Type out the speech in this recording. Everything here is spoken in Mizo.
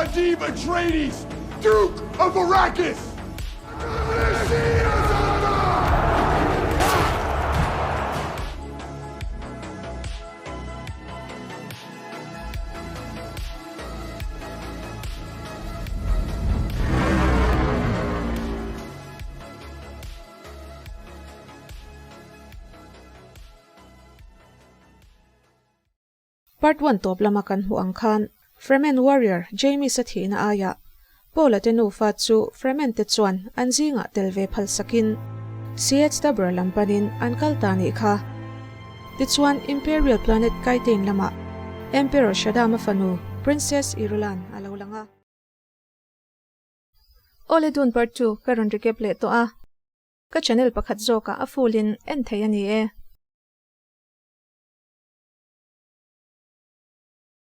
Muad'Dib Atreides, Duke of Arrakis! Part one tawp lama kan hmuh ang khan Fremen warrior Jamis-a thihna aiah Paul-a te nufa chu Fremen te chuan an zingah tel ve phal sakin CH Tabor lam panin an kal ta nih kha. Tichuan Imperial planet Kaitain lamah Emperor Shaddam-a fanu Princess Irulan a lo lang a. Awle dun part ii ka rawn recap leh tawh a. Ka channel pakhat zawkah a full in en thei a ni e.